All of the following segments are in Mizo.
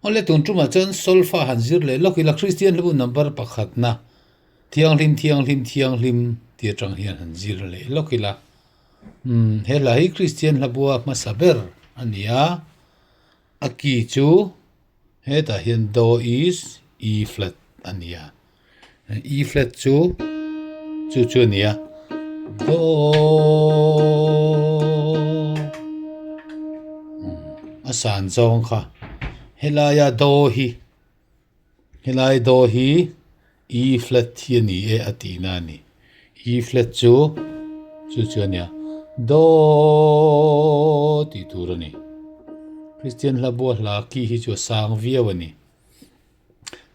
Awle tun tumah chuan solfa han zir leh lawk ila Kristian hlabu number pakhatna Thianghlim Thianghlim Thianghlim tih atang hian han zir leh lawk ila. Umm he hla hi Kristian hlabua hmasa ber a ni a, a key chu hetah hian do is E flat a ni a. E flat chu chu chu a ni a do a san zawng kha helaia do hi helai do hi E flat hi a ni e a tihna a ni E flat chu chu chu a nia do tih tur a ni Kristian hla bua hla ki hi chu a sang viau a ni.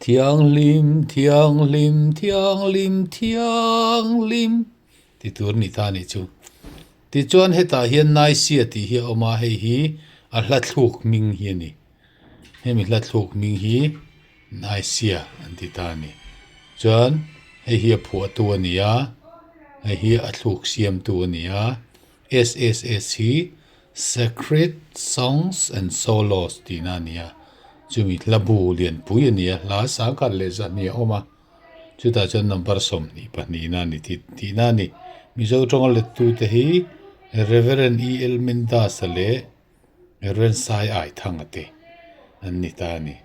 Thianghlim, thianghlim, thianghlim, thianghlim ti tur a ni ta a nih chu. Tichuan hetah hian Naisia tih hi a awm a, hei hi a hla thluk hming hi a ni. Hemi hla thluk hming hi Naisia an ti ta a ni. Chuan hei hi a phuahtu a ni a, hei hi a thluk siamtu a ni a, SSS hi Sacred Songs and Solos tihna a ni a, chumi hla bu lianpui a ni a, hla sangkhat leh zahnih a awm a, chutah chuan number 22 na a ni tih tihna a ni. Mizo tawnga lettute hi Reverend E L Mendas-a leh Reverend Sai Aithanga te an ni ta a ni.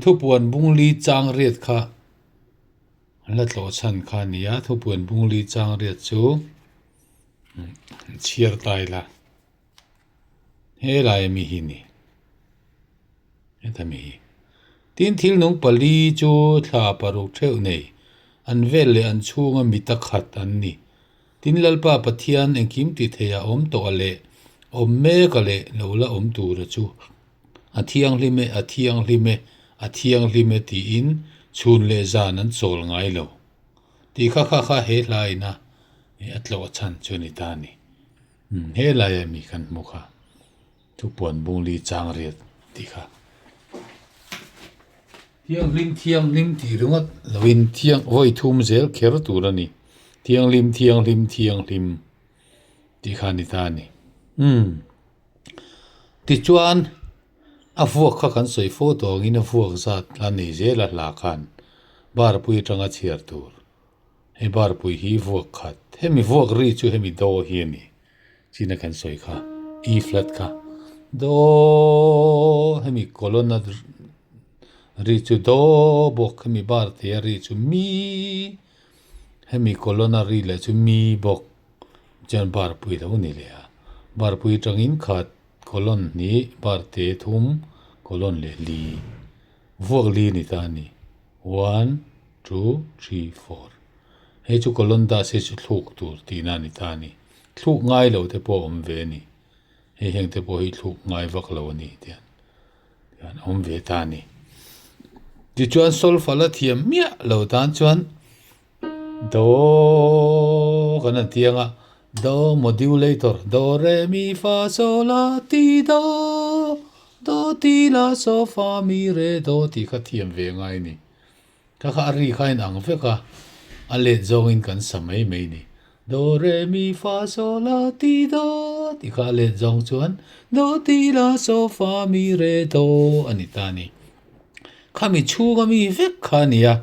Thupuan bungli chang riat kha An la tlawh chhan kha a ni a, thupuan bungli chang riat chu chhiar ta ila helai ami hi a ni heta mi hi tin thil nung pali chu thla paruk theuh nei an vel leh an chhunga mi ta khat an ni tin Lalpa Pathian engkim ti thei a awm tawh a leh awm mek a leh lo la awm tura chu. A thianghlim e, a thianghlim e, a thianghlim e tiin chhun leh zan an chawl ngai lo. Tih kha kha kha he hla ina a tlawh chhan chu a ni ta a ni. Umm he laia mi kan hmu kha thupuan bungli chang riat tih kha. Thianghlim thianghlim tih ringawt loin thiang vawi thum zel kher tur a ni. Thianghlim thianghlim thianghlim tih kha a ni ta a ni. Umm. Tichuan, a vuak kha kan sawi fo tawh angin a vuak zat a nei zel a hla khan barpui atanga chhiar tur. Hei barpui hi vuak khat, hemi vuak ri chu hemi do hi a ni china kan sawi kha, E flat kha do hemi colon a ri chu do bawk, hemi bar tia ri chu mi, hemi colon a ri leh chu mi bawk. Chuan barpui lo ni leh a, barpui atangin khat colon hnih barte thum colon leh li vuak li a ni ta a ni one two three four hei chu colon dah se chu thluk tur tihna a ni ta a ni thluk ngai lo te pawh a awm ve a ni hei heng te pawh hi thluk ngai vak lo a ni tiang hian a awm ve ta a ni tichuan solfa la thiam miah lo tan chuan. Do kan han tiang a, do modulator, do re mi fa so la ti do, do ti la so fa mi re do tih kha thiam ve ngai a ni. Kha kha a ri kha a inang vek a, a let zawngin kan sa mai mai a ni. Do re mi fa so la ti do tih kha a let zawng chuan do ti la so fa mi re do a ni ta a ni. Khami chhunga mi vek kha a ni a,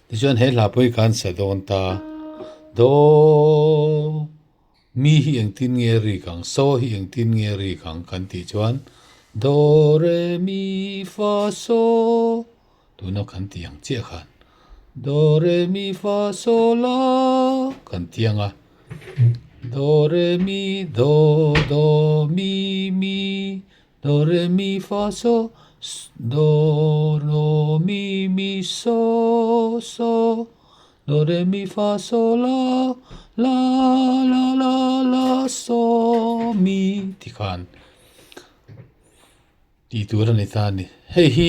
tichuan he hla pawh hi khan sa dawn ta. Do mi hi engtin nge rik ang, so hi engtin nge rik ang kan tih chuan do re mi fa so tuna kan tih ang chiah khan do re mi fa so la kan ti ang a, do re mi do do mi mi Do re mi fa so do do mi mi so so do re mi fa so la la la la la so mi ti khan tih tur a ni ta a ni. Hei hi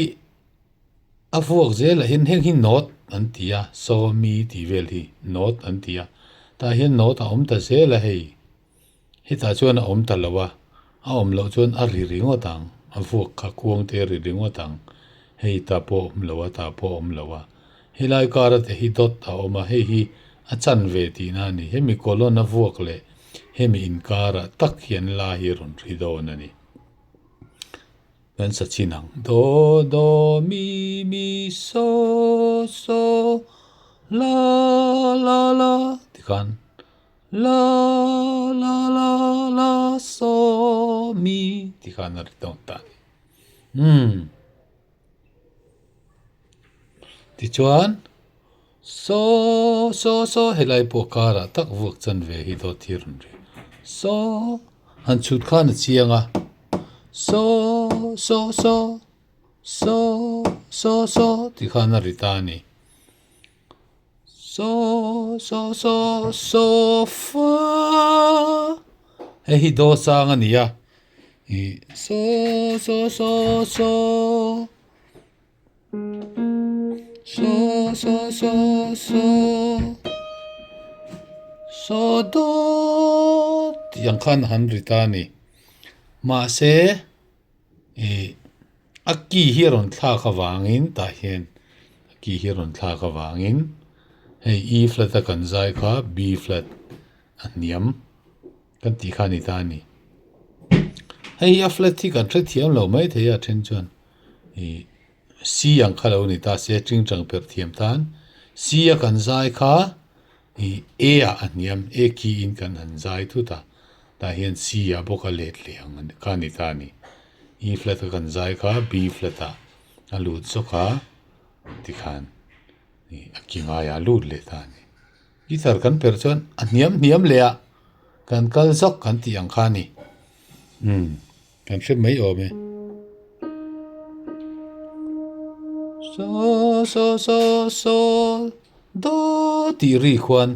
a vuak zelah hian heng hi note an ti a so mi tih vel hi note an ti a tah hian note a awm ta zel a hei. Hetah chuan a awm ta lo a, a awm loh chuan a ri ringawt ang, a vuak kha kuang te a ri ringawt ang, hei ta pawh a awm lo a, ta pawh a awm lo a, helai kara te hi dawt a awm a, hei hi a chan ve tihna a ni, hemi colon a vuak leh hemi inkarah tak hian la hi a rawn ri dawn a ni. Kan sa chin ang. Do, do, mi, mi, so, so, la, la, la tikhan la, la, la, la, so, mi tikhan a ri dawn ta a ni. Umm. Tichuan, so, so, so helai pawh karah tak vuak chanve hi dawt hi a rawn ri. So, han chhut khan a chiang a. So, so, so, so, so, so tih khan a ri ta a ni. So, so, so, so, fa. Hei hi do sang a ni a. Ih, so, so, so, so. So, so, so, so. So, do tih ang khan han ri ta a ni. Mahse, ih, a ki hi a rawn thlak avangin tah hian a ki hi a rawn thlak avangin hei E flat a kan zai kha B flat a hniam kan tih kha a ni ta a ni. Hei hi a flat hi kan hrethiam lo maithei a then chuan ih C ang kha lo ni ta se tingtang perh thiam tan C a kan zai kha Ih A ah a hniam, A key in kan han zai thut a, tah hian C ah bawk a let leh ang kha a ni ta a ni. E flat a kan zai kha B flat ah a lut zawk a, tikhan ih a ki ngaiah a lut leh ta a ni. Guitar kan perh chuan a hniam hniam leh a, kan kal zawk kan tih ang kha a ni. Umm. Kan hre mai awm e. So so so so do tih ri khuan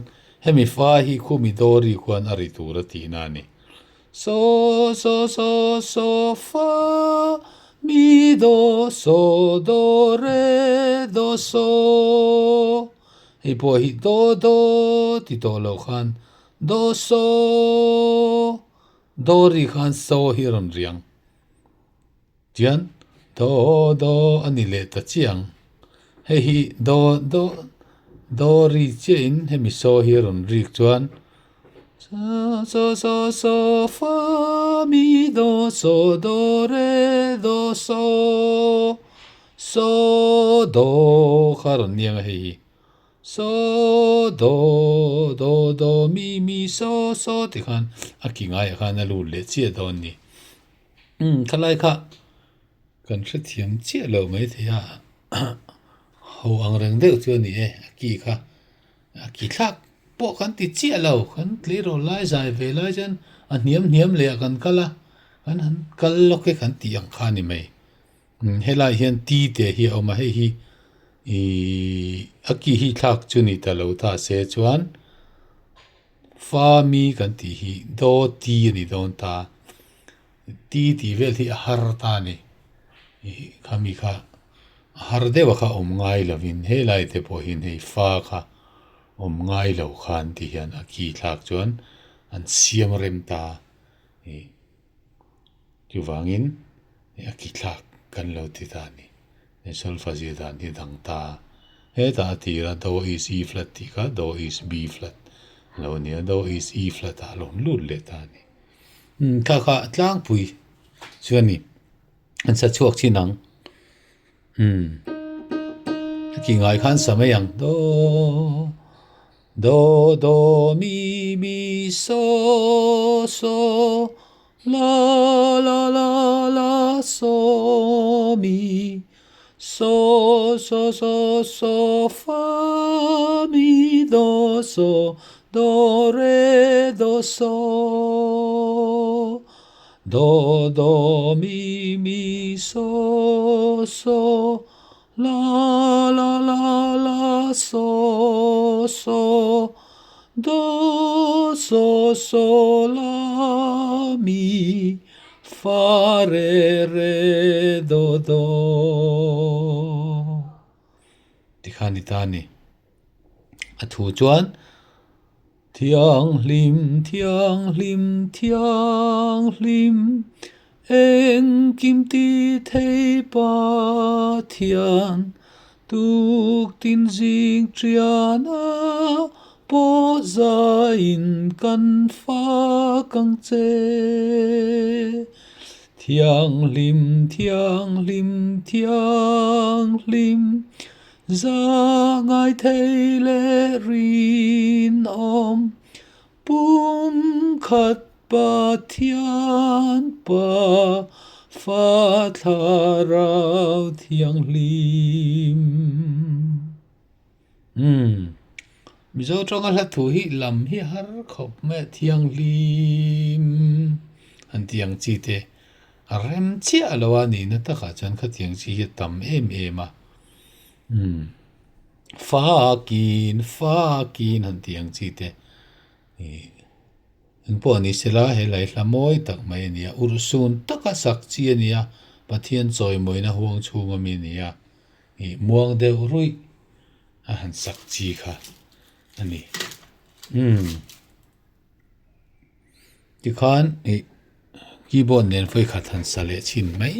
hemi fa hi khumi do ri khuan a ri tur a tihna a ni. So so so so fa mi do so do re do so hei pawh hi do do ti tawh loh khan do so Dory khan so hi a rawn riang. Tian do do a ni leh ta chiang. Hei hi do do Dory chiahin hemi so hi a rawn rik chuan so so so so fa mi do so do re do so so do kha a rawn niang a hei hi. So do do do mi mi so so ti khan a ki ngaiah khan a lut leh chiah dawn ni. Umm khalai kha kan hrethiam chiah lo maithei a ho ang reng deuh chu a ni e a ki kha a ki thlak pawh kan ti chiah lo kan tleirawl lai zai ve lai chuan a hniam hniam leh ah kan kal a kan han kal lawk e kan tih ang kha a ni mai. Helai hian ti teh hi a awm a, hei hi ihh a ki hi thlak chu ni ta lo ta se chuan fa mi kan tih hi daw ti a ni dawn ta, ti tih vel hi a har ta a ni ih khami kha a har deuh a kha awm ngai lovin helai te pawh hian hei fa kha awm ngai lo khan ti hian a ki thlak chuan an siam rem ta ih. Chuvangin a ki thlak kan lo ti ta a ni. He solfa zir dan hi dang ta a. Hetah a tir a Do is E flat tih kha Do is B flat a lo ni a, Do is E flat ah a lo lut leh ta a ni. Umm kha kha tlangpui chu a ni. An sa chhuak chin ang. Umm a ki ngai khan sa mai ang. Do Do do mi mi so so la la la la so mi so so so so fa mi do so do re do so do do mi mi so so La la la la so so do so so la mi fa re re do do tikhan ni ta a ni. A thu chuan Thianghlim thianghlim thianghlim engkim ti thei Pathian tuktin zing ṭiana pawh zaiin kan fak ang che. Thianghlim, thianghlim, thianghlim, za ngai thei leh rinawm, pumkhat Pathian Pa Fa Thlarau Thianghlim. Umm. Mizo tawng a hla thu hi lam hi har khawp mai a thianghlim an tih ang chi te a rem chiah lo a nihna takah chuan khatiang chi hi a tam em em a. Umm. Fakin fakin han tih ang chi te ih engpawh ni sela he lai hla mawi tak mai a ni a, urhsun taka sak chi a ni a, Pathian chawimawina huang chhung ami a ni a. Ih muang deuh ruih a han sak chi kha a ni. Umm tikhan ih keyboard nen vawikhat han sa leh chhin mai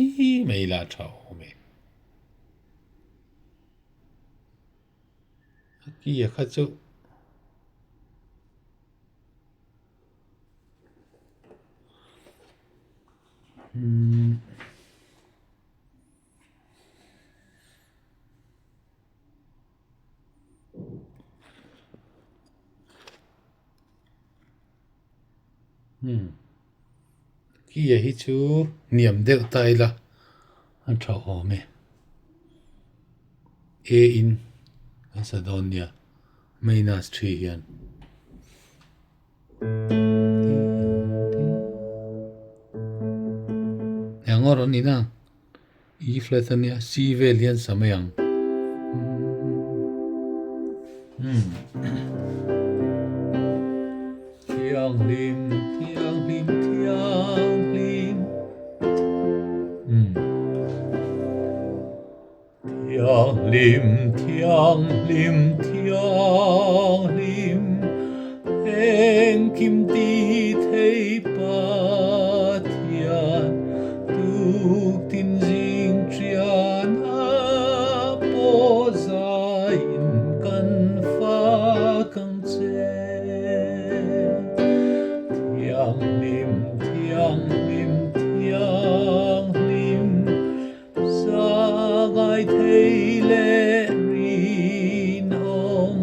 mai la a tha awm e. A key a kha chu. Umm. Umm kia hi chu hniam deuh ta ila a tha awm e a in kan sa dawn nia minus three hian. Eng a rawn in a E flat a nia C vel hian sa mai ang. Thianghlim thianghlim thianghlim Thianghlim thianghlim thianghlim engkim ti thei Pathian tuktin zing ṭian a pawh zaiin kan fak ang che. Thianghlim thianghlim thianghlim Sangai thei leh rinawm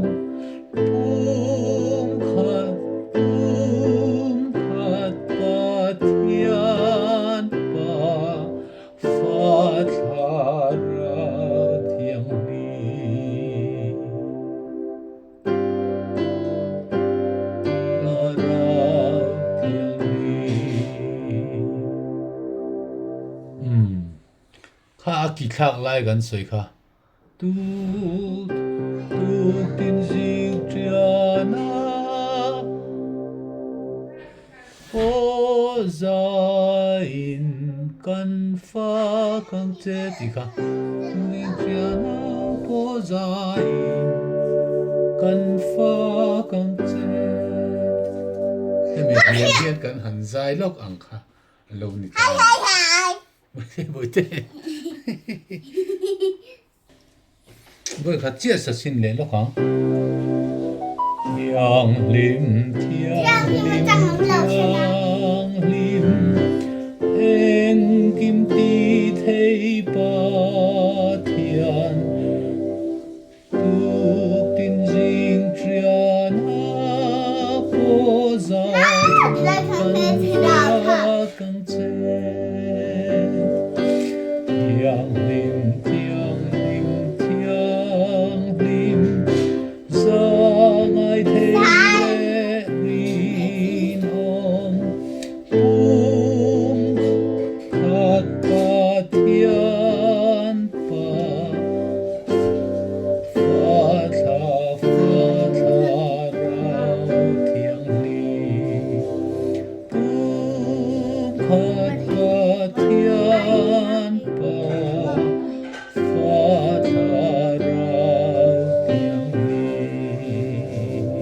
pumkhat pumkhat Pathian Pa Fa Thlarau Thianghlim. Thlarau Thianghlim. Umm. Kha a ki thlak lai kan sawi kha. Tu tuk tin zing ṭian a aw zaiin kan fak ang che tih kha. Zing ṭian a aw zaiin kan fak ang che. Hemi hniam hian kan han zai lawk ang kha a lo ni ta. Bawihte Bawi khat chiah sa sin leh lawk ang. Thianghlim, thianghlim, thianghlim, engkim ti thei Pathian, tuktin zing ṭian a pawh zai kan fak ang che. Thianghlim, thianghlim, thianghlim, zangai thei leh rinawm, pum khat Pathian Pa, Fa thla, Fa Thlarau Thianghlim, pum khat Pathian Pa, Fa Thlarau Thianghlim.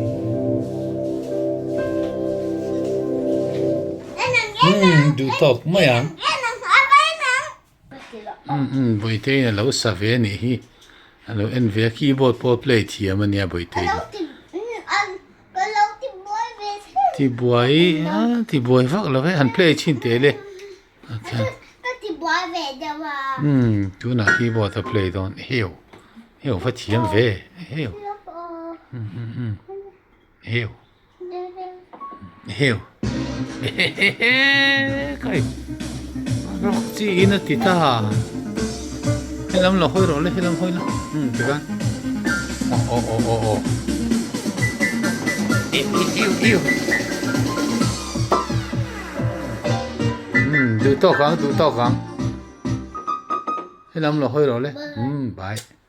Umm duh tawk mai ang. Umm umm Bawihteiin a lo sa ve a nih hi. A lo en ve a keyboard pawh a play thiam a nia Bawihtei hi. Tibuai a tibuai vak lo e han play chhin teh le. Umm tunah keyboard a play dawn heu heu va thiam ve heu umm umm umm heu heu hehehe kai rock chi in a ti ta helam lo hawi rawh le helam hawi la umm tikhan aw aw aw aw aw eu eu eu. Umm duh tawk ang duh tawk ang helam lo hawi rawh le umm bye.